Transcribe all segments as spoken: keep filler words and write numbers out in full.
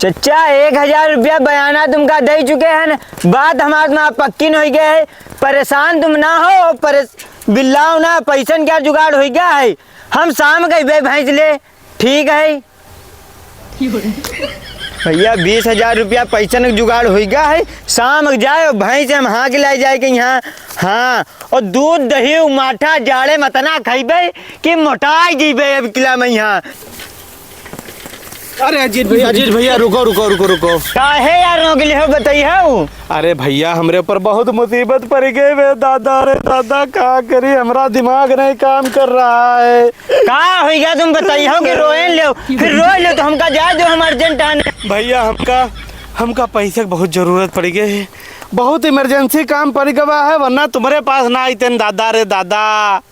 चचा, एक हजार रुपया बयाना तुमका दइ चुके हैं, बात हमार तुम्हार पक्की न होइ गए है। परेशान तुम ना हो, परेश-, बिल्लाओ ना, पैसन क्या जुगाड़ होइ गया है, हम शाम के बे भैंस ले, ठीक है। भैया, बीस हजार रुपया पैसन के जुगाड़ होइ गया है, शाम के जाए और भैंस हम हाँक लाइ जाए के यहाँ। हाँ, और दूध, दही, माठा जाड़े में अतना खइबे कि मोटाइ जइबे अब किला में यहाँ। अरे अजीत भैया, अजीत भैया, रुको, रुको, रुको, रुको। काहे यार रोक लिहो, बताइहो। अरे भैया, हमरे ऊपर बहुत मुसीबत पड़ गई बे दादा, रे दादा, का करी, हमरा दिमाग नहीं काम कर रहा है। का होइ गया तुम बताइहो कि रोएन लेव, फिर रोए लेव तो हमका जाए दो, हम urgent आने। भैया, हमका, हमका पैसे की बहुत जरूरत पड़ गई है। बहुत emergency काम पड़ गवा है, वरना तुम्हरे पास ना आइतेन दादा रे दादा।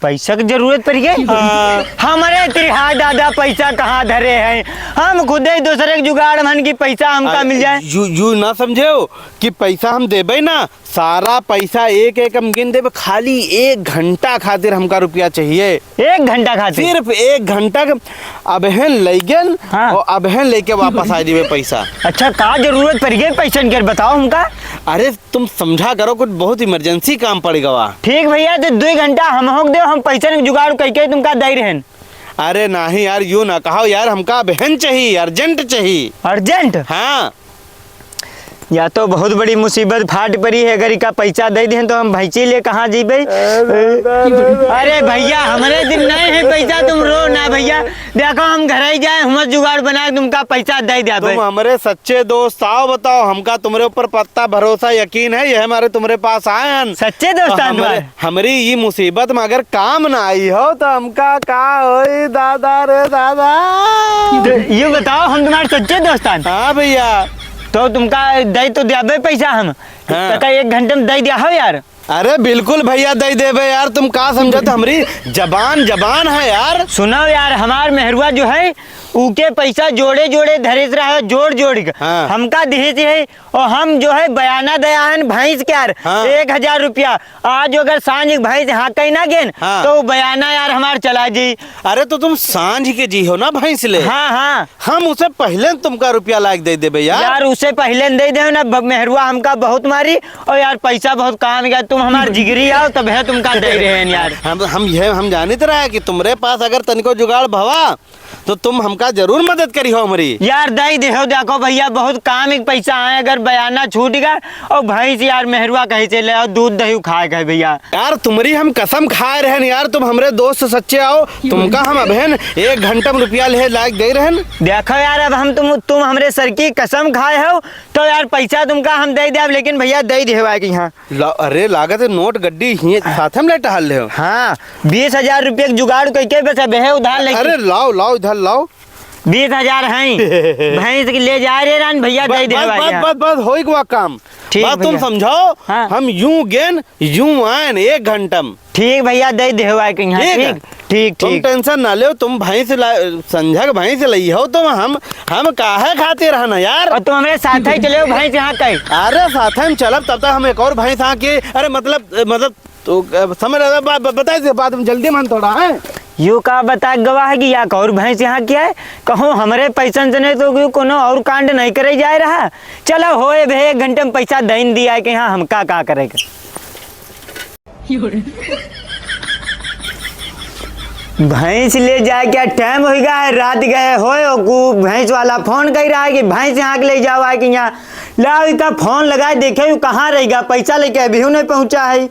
पैसा की जरूरत पड़ गई? हाँ। हमरे तिरहा दादा पैसा कहाँ धरे हैं, हम खुदे ही दूसरे के जुगाड़ मन की पैसा हमका आ, मिल जाए। यू, यू ना समझेव कि पैसा हम देबे ना, सारा पैसा एक एक हम गिन देबे, खाली एक घंटा खातिर हमका रुपया चाहिए। एक घंटा खातिर? सिर्फ एक घंटा के। अबहेन लइगेन हाँ। और अबहेन लेके वापस आ जइबे पैसा। अच्छा, का जरूरत पड़ गई पैसन के, बताओ हमका। अरे, तुम समझा करो, कुछ बहुत emergency काम पड़ गवा। ठीक भैया, तो दुइ घंटा हमहू के देव, हम पैसन के जुगाड़ कइके तुमका दइ रहेन। अरे नाहीं यार, यू ना कहो यार, हमका अबहेन चाहिए, urgent चाहिए। Urgent? हाँ। या तो बहुत बड़ी मुसीबत फाट पड़ी है, अगर इका पैसा दइ दिहन तो हम भैंसी ले कहाँ जइबे? अरे भैया, हमरे दिन नहीं है पैसा, तुम रो ना भैया। देखो, हम घर ही जाए, हम जुगाड़ बना के तुमका पैसा दइ देबे। तुम हमरे सच्चे दोस्त आओ, बताओ, हमका तुम्हरे ऊपर पक्का भरोसा, यकीन है, यह हमारे तुम्हरे पास आए हैं। सच्चे दोस्त तो हैं हमरे तुम्हारे? हमरी ई मुसीबत में अगर काम ना आई हो, तो हमका का होई, दादा रे दादा। तो यू बताओ, हम तुम्हारे सच्चे दोस्त हैं? हाँ भैया। तो तुमका दइ तो देबे पैसा हम। हाँ। तो का एक घंटे में दइ दिया हो यार? अरे बिल्कुल भैया, दइ देबे यार, तुम का समझत, हमरी जबान, जबान है यार। सुनो यार, हमार मेहरुआ जो है, ऊके पैसा जोड़े जोड़े धरेस रहा है, जोड़ जोड़ के। हाँ। हमका दिहेस है, और हम जो है बयाना दइ आएन भैंस के यार, हाँ। एक हजार रुपया। आज अगर सांझ के भैंस हाँकइ ना गेन, हाँ। तो बयाना यार हमार चला जी। अरे तो तुम सांझ के जइहो ना भैंस ले। हाँ, हाँ। हम उसे पहिले तुमका रुपया लाइके दइ देबे यार। यार उसे पहिले दइ देव ना, ब-, मेहरुआ हमका बहुत मारी, और यार पैसा बहुत काम गया, तुम हमार जिगरी आओ तब है तुमका दइ रहेन यार। हम, हम ये, हम जानित रहा कि तुम्हरे पास अगर तनिको जुगाड़ भवा, तो तुम हमका जरूर मदद करिहो हमरी। यार, दइ देहो, देखो भैया, बहुत काम एक पैसा आए, अगर बयाना छूट गया और भैंस यार मेहरुआ कहीं से ले आओ, दूध दही खाए गए भैया। यार, तुम्हरी हम कसम खाए रहेन यार, तुम हमरे दोस्त सच्चे आओ, तुमका हम अबहेन एक घंटा में रुपया ले लाइके दइ रहेन। देखो यार, अब हम तुम, तुम हमरे सर की कसम खाए हो, तो यार पैसा तुमका हम दइ देब, लेकिन भैया दइ देहो आए के यहाँ। ला-, अरे, लागत है नोट गड्डी ही साथे में ले टहल ले हो। हाँ, बीस हजार रुपया के जुगाड़ कइके बस अबहे उधार लेके। अरे, लाओ, लाओ, इधर लाओ। बीस हजार हैं। भैंस के ले जाए रहे रान भैया, बस, दइ दे बस, भाई बस, यहाँ। बस, बस, होई गवा काम। ठीक बस तुम भैया। समझाओ, हाँ। हम यूं गेन, यूं आएन एक घंटा में। ठीक भैया, दइ दे भाई के यहाँ, ठीक है। ठीक? ठीक, तुम ठीक। Tension ना लेव, तुम भैंस ला-, संझक भैंस लइहो, तुम हम, हम काहे खातिर है ना यार। और तुम हमरे साथ ही चले हो भैंस हाँके। अरे साथ में चलब, तब तक हम एक और भैंस हाँके, अरे मतलब, मतलब, तो, अ, समय रहे, बा-, ब-, बताइ दे, बाद में जल्दी मन थोड़ा है। यू का बताए गवा है कि या एक और भैंस हाँके है, कहूँ हमरे पैसन से नहीं तो क्यों कोनो और कांड नहीं करे जाए रहा। चलो होए भे, एक घंटे में पैसा दइन दिया है कि हाँ, हम का, का करेगा। भैंस ले जाए क्या टाइम होइगा है, रात गए होए, ओकू भैंस वाला फोन कइ रहा है कि भैंस हाँके ले जावा है कि यहाँ लाओ, इका फोन लगाए, देखे यू कहाँ रहिगा, पैसा लेके अभी नहीं पहुँचा है।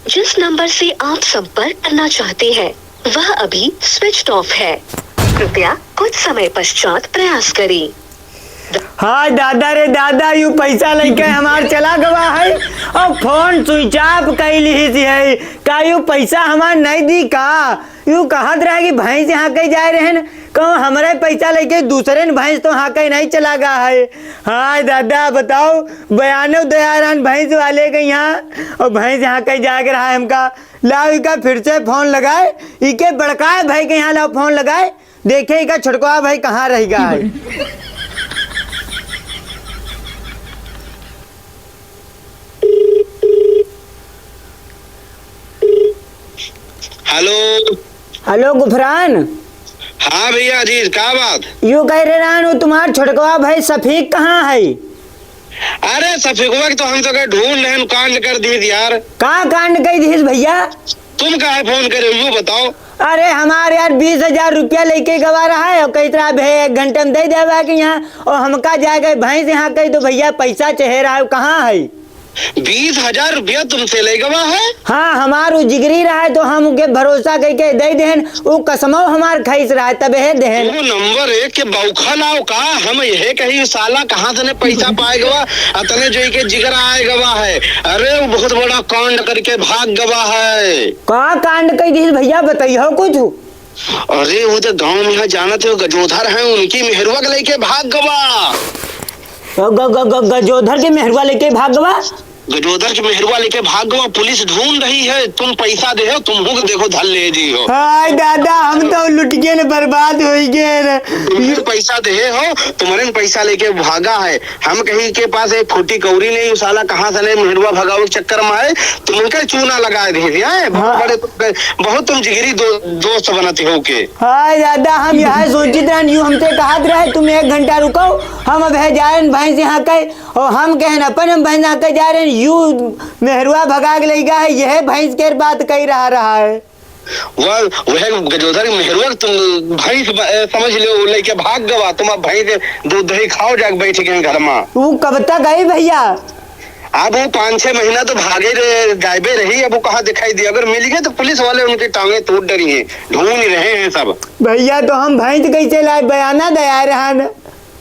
जिस नंबर से आप संपर्क करना चाहते हैं, वह अभी switched off है। कृपया कुछ समय पश्चात प्रयास करें। हाय दादा रे दादा, यू पैसा लइके हमार चला गवा है और फोन switch off कइ लिहिस है। का यू पैसा हमार नहीं दी का? यू कहत रहे कि भैंस हाँके जाए रहेन, कहूँ हमरे पैसा लइके दूसरे न भैंस तो हाँके नहीं चला गा है। हाय दादा, बताओ, बयानो दे आए रहेन भैंस वाले के यहाँ और भैंस हाँके जाए के रहा है हमका। लाओ, इका फिर से फोन लगाए, इके बड़काए भाई के यहाँ लाओ फोन लगाए, देखे इका छोटकवा भाई कहाँ रहिगा है। हेलो। हेलो गुफरान। हाँ भैया अजीज, का बात? यूँ कह रहे रहन, उ तुम्हार छोटकवा भाई सफीक कहाँ है? अरे सफीकवा के तो हम तो के ढूंढ लेहन, कांड कर दिहिस यार। का कांड कइ दिहिस भैया? तुम काहे फोन करे हो, यूँ बताओ। अरे हमार यार बीस हजार रुपया लेके गवा रहा है और कहित रहा भे एक घंटे में दे देवा कि यहाँ, और हमका जाके भैंस यहाँ कही तो भैया पैसा चहे रहा है, कहाँ है? बीस हजार रुपया तुमसे ले गवा है? हाँ, हमार उ जिगरी रहा है तो हम उके भरोसा कइके दे देहन, उ कसमौ हमार खइस रहा है तबे देहन। तू नंबर एक के बौखल आओ का? हम यह कही साला कहाँ से ने पैसा पाए गवा, अतने जो के जिगरा आए गवा है। अरे वो बहुत बड़ा कांड करके भाग गवा है। का कांड कइ दिहिस भैया, बताइयो कुछ। अरे वो तो गांव में है, जानत हो, गजोधर है, उनकी मेहरुआ के लेके भाग गवा। ग-, ग-, ग-, गजोधर के मेहरुआ लेके भाग गवा? गजोधर के मेहरुआ लेके भाग गवा, पुलिस ढूंढ रही है, तुम पैसा दे हो, तुमहू के देखो धर ले जी हो। हाय दादा, हम तो लुट गए न, बर्बाद हो गए न। तुमहू पैसा दे हो, तुम्हारे पैसा लेके भागा है। हम कहीं के पास एक फूटी कौड़ी नहीं, उ साला कहाँ से नहीं मेहरुआ भगावे के चक्कर में है, तुमके चूना लगाए दे दिया है। बहुत हाँ। बड़े, बहुत तुम जिगरी दो-, दोस्त बनत हो के। हाय दादा, हम यह सोचित रहन, यूँ हमसे कहत रहे, "तुम एक घंटा रुको, हम अब है जाएन भैंस यहाँ के।" और हम कहन, "अपन हम भैंस यहाँ के जा रहे हैं, यूँ मेहरुआ भगा के लेगा है, यह भैंस के बात कही रहा, रहा है।" वह, वह गजोधर मेहरुआ तुम भैंस ब-, समझ लो, लेके भाग गवा, तुम अब भैंस दूध दही खाओ जाके बैठ के घर में। वो कब तक आई भैया? अब वो पाँच छह महीना तो भागे रहे, गायबे रही, अब वो कहाँ दिखाई दिया? अगर मिल गए तो पुलिस वाले उनकी टांगे तोड़ डरी हैं, ढूंढ रहे हैं सब। भैया, तो हम भैंस कैसे लाए? बयाना दे आए रहन।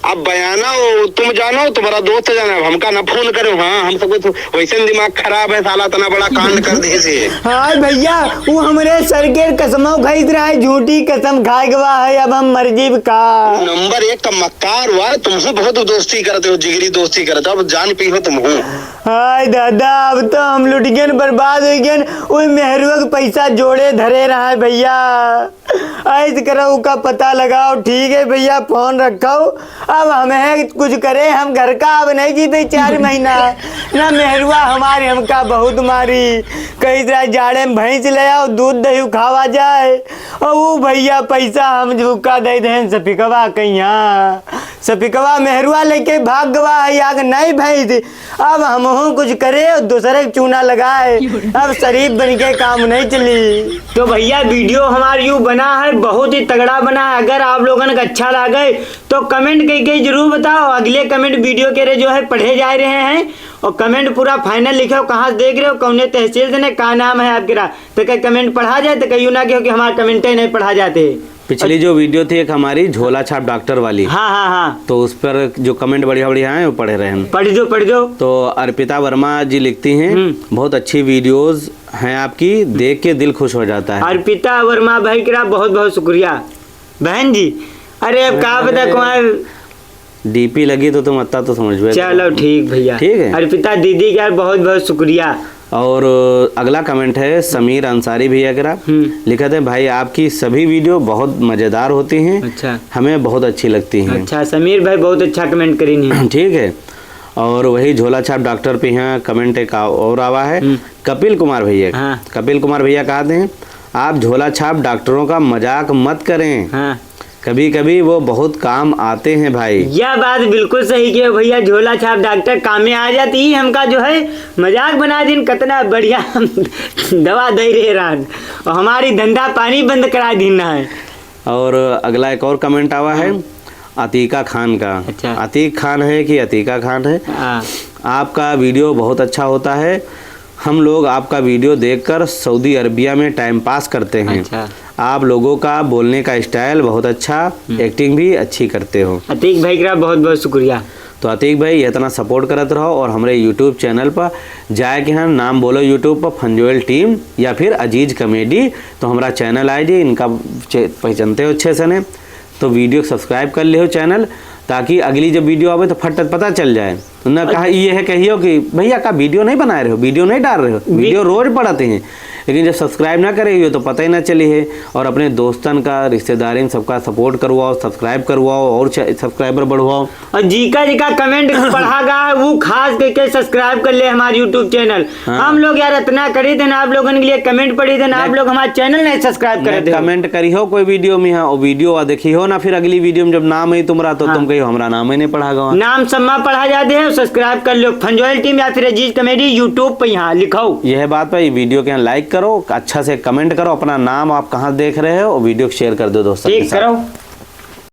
अब बयाना वो तुम जानो, तुम्हारा दोस्त जाने, अब हमका ना फोन करो। हाँ, हम सबको तो वैसे ही दिमाग खराब है साला, इतना बड़ा कांड कर दे से। हाँ भैया, वो हमरे सर के कसमौ खाइत रहा है, झूठी कसम खाए गवा है, अब हम मर जीब का। नंबर एक का मक्कार हुआ, तुमसे बहुत दोस्ती करते हो, जिगरी दोस्ती करते हो, अब जान पी हो तुम हो। हाय दादा, अब तो हम लुट गए, बर्बाद हो गए। ओए मेहरुआ के पैसा जोड़े धरे रहा है भैया। ऐस करो, उका पता लगाओ। ठीक है भैया, फोन रखो। अब हमें कुछ करे, हम घर का अब नहीं जीते चार महीना। ना मेहरुआ हमारे हमका बहुत मारी, कही जाए जाड़े में भैंस ले आओ, दूध दही खावा जाए। और वो भैया पैसा हम झुका दे दें सफिकवा कहिया। सफिकवा मेहरुआ लेके भाग गवा है, आग नहीं भैंस। अब हमहू कुछ करे, दूसरे के चूना लगाए। अब शरीफ बन के काम नहीं चली। तो भैया, वीडियो हमार यू बना है, बहुत ही तगड़ा बना है। अगर आप लोगन का अच्छा लागे तो कमेंट कइ के जरूर बताओ। अगले कमेंट वीडियो के रे जो है पढ़े जा रहे हैं, और कमेंट पूरा फाइनल लिखो, कहाँ से देख रहे हो, कौने तहसील से ने, का नाम है आपके रा-, तो कहीं कमेंट पढ़ा जाए, तो कहीं यूँ ना कहो कि हमारा कमेंटे नहीं पढ़ा जाते। पिछली जो वीडियो थी एक हमारी झोला छाप डॉक्टर वाली, हाँ, हाँ, हाँ। तो उस पर जो कमेंट बढ़िया बढ़िया हैं, वो पढ़े रहे हम। पढ़ दो, पढ़ दो। तो अर्पिता वर्मा जी लिखती हैं, हम्म। "बहुत अच्छी वीडियोज़ हैं आपकी, देख के दिल खुश हो जाता है।" अर्पिता वर्मा भाई, केरा बहुत बहुत शुक्रिया बहन जी। अरे, अब का बता, अरे। कुमार डीपी लगी तो तुम अत्ता तो समझ में चलो, ठीक भैया। ठीक है। अर्पिता दीदी का बहुत बहुत शुक्रिया। और अगला कमेंट है समीर अंसारी भैया केरा। हम्म। लिखत है, "भाई, आपकी सभी वीडियो बहुत मज़ेदार होती हैं। अच्छा। हमें बहुत अच्छी लगती हैं।" अच्छा, समीर भाई बहुत अच्छा कमेंट करीन हैं। ठीक है। और वही झोला छाप डॉक्टर पे यहाँ कमेंट एक आ-, और आवा है। हम्म। कपिल कुमार भैया। हाँ। कपिल कुमार भैया कहते हैं, "आप झोला छाप डॉक्टरों का मजाक मत करें।" हाँ। कभी-कभी वो बहुत काम आते हैं भाई। यह बात बिल्कुल सही किया भैया, झोला छाप डॉक्टर कामे आ जाती ही, हमका जो है मजाक बना दिन, कितना बढ़िया दवा दे रहे रान, और हमारी धंधा पानी बंद करा दिन ना है। और अगला एक और कमेंट आवा है हाँ। अतीका खान का। अच्छा। अतीक खान है कि अतीका खान है? हाँ। आपका वीडियो बहुत अच्छा होता है, हम लोग आपका वीडियो देखकर सऊदी अरबिया में टाइम पास करते हैं। अच्छा। आप लोगों का बोलने का स्टाइल बहुत अच्छा, हम्म। एक्टिंग भी अच्छी करते हो। अतीक भाई का बहुत बहुत शुक्रिया। तो अतीक भाई, ये इतना सपोर्ट करत रहो और हमरे YouTube चैनल पर जाए के हैं, नाम बोलो YouTube पर फंजोएल टीम या फिर अजीज कॉमेडी, तो हमारा चैनल आए जी, इनका चे-, पहचानते हो अच्छे से ने। तो वीडियो सब्सक्राइब कर लियो चैनल, ताकि अगली जब वीडियो आवे तो फट पता चल जाए। तो ना कहा ये है कहियो कि भैया का वीडियो नहीं बनाए रहे हो, वीडियो नहीं डाल रहे हो, वी- वीडियो रोज पड़ते हैं। लेकिन जब subscribe ना करे हुए तो पता ही ना चली है। और अपने दोस्तन का, रिश्तेदारिन सबका support करवाओ, subscribe करवाओ और च-, subscriber बढ़वाओ। और जीका जीका comment पढ़ा गा है, वो खास करके subscribe कर ले हमारे YouTube channel। हाँ। हम लोग यार इतना करी देन, आप लोगन के लिए comment पढ़ी देन, आप नहीं। लोग हमारे channel नहीं subscribe करे नहीं, थे। Comment करी हो कोई video में, हाँ, वो video आ देखी हो ना, फिर अगली video में जब नाम आई तुम्हारा तो हाँ। तुम कही हो, "हमरा नाम ही नहीं पढ़ा गवा।" नाम सम्मा पढ़ा जाते हैं, subscribe कर लो। फंजोल team या फिर अजीज comedy YouTube पे यहाँ लिखाओ। यह बात भाई, video के यहाँ like करो, अच्छा से comment करो, अपना नाम आप कहाँ देख रहे हो, video को share कर दो दोस्तों के ठीक साथ। करो।